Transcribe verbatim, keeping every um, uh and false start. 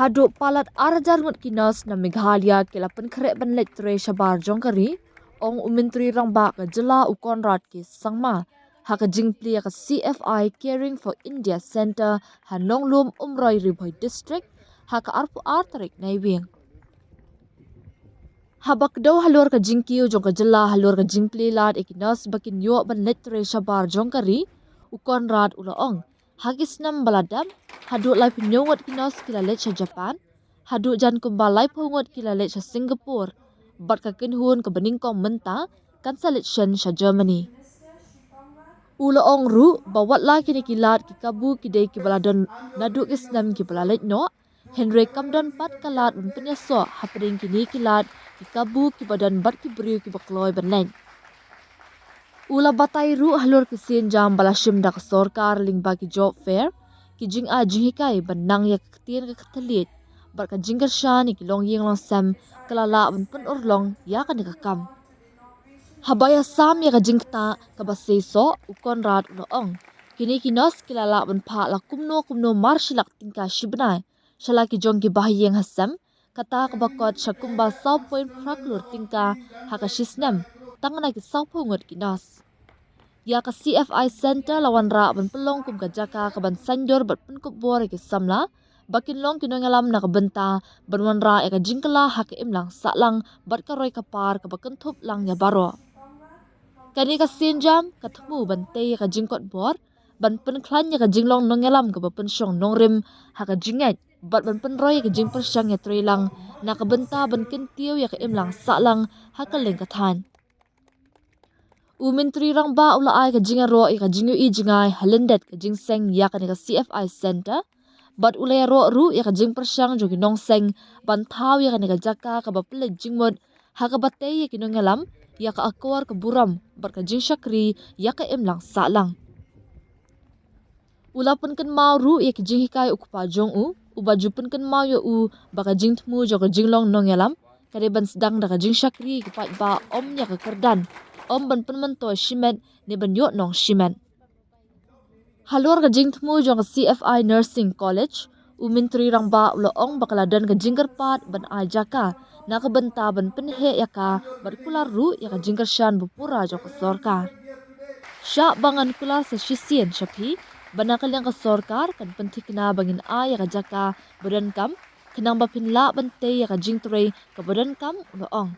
Haduh palat ar hajar ngut ki nurse na Meghalaya ki la pynkhreh ban leit trei shabar jong ka ri, ong u Myntri Rangbah ka jylla u Conrad K Sangma ha ka jingplie ïa ka C F I Caring for India Centre ha Nonglum, Umroi, Ri Bhoi District ha ka arphew ar tarik Naiwieng. Haba kdew halor ka jingkiew jong ka jylla halor ka jingplie lad ïa ki nurse ba kin ïoh ban leit trei shabar jong ka ri, u Conrad u la ong, ha ki snem ba la dep, haduh laiphew hynñiew ngut ki nurse ki la leit sha Japan, haduh jan kumba laiphew ngut ki la leit sha Singapore, bad ka kynhun kaba nyngkong mynta kan sa leit shen sha Germany. U la ong ruh ba wat la kine ki lad ki kabu ki dei kiba la don naduh ki snem kiba la leit noh, hynrei kam don pat ka lad ban pynïasoh hapdeng kine ki lad ki kabu kiba don bad ki briew kiba kloi ban leit. U la batai ruh halor ki sienjam ba la shim da ka sorkar lyngba ki job fair, ki jingai jinghikai ban nang ïa ka ktien ka thylliej bad ka jingkyrshan ïa ki longïing longsem ka la lah ban pynurlong ïa kane ka kam. Haba ïasam ïa ka jingktah kaba seisoh, u Conrad u la ong, kine ki nurse ki la lah ban phah la kumno kumno mar shi lak tyngka shi bnai sha la ki jong ki bahaïing hasem, kata kaba kot sha kumba saw point phra klur tyngka ha ka shi snem tang na ki sawphew ngut ki nurse. Ïa ka C F I Centre la wanrah ban pynlong kum ka jaka kaban saiñdur bad pynkup bor ïa ki samla ba kin long ki nongïalam na ka bynta ban wanrah ïa ka jingkylla ha ka imlang sahlang bad ka roi ka par kaba kynthup lang ïa baroh. Kane ka sienjam ka thmu ban tei ïa ka jingkot bor, ban pynkhlaiñ ïa ka jinglong nongïalam kaba pynshong nongrim ha ka jingngeit bad ban pynroi ïa ka jingpyrshang ïatreilang na ka bynta ban kyntiew ïa ka imlang sahlang ha ka lyngkathan. U Myntri Rangbah u la ai ka jingïaroh ïa ka jingïohi jngai ha lyndet ka jingseng ïa kane ka C F I Centre, bad u la ïaroh ruh ïa ka jingpyrshang jong ki nongseng ban thaw ïa kane ka jaka kaba pynleit jingmut ha kaba tei ïa ki nongïalam ïa ka akor ka burom bad ka jingshakri ïa ka imlang sahlang. U la pynkynmaw ruh ïa ki jinghikai u kpa jong u, uba ju pynkynmaw ïa u ba ka jingthmu jong ka jinglong nongïalam ka dei ban sdang da ka jingshakri ïa ki paidbah, ym ïa ka kyrdan, ym ban pynmyntoi shimet ne ban ïoh nong shimet. Halor ka jingthmu jong ka C F I Nursing College, u Myntri Rangbah u la ong ba ka la don ka jingkyrpad ban ai jaka na ka bynta ban pynheh ïa ka bad kular ruh ïa ka jingkyrshan ba pura jong ka sorkar. Shah ba ngan kular sa shisien sha phi ba na ka liang ka sorkar kan pynthikna ba ngin ai ïa ka jaka ba donkam, khnang ba phin lah ban tei ïa ka jingtrei kaba donkam, u la ong.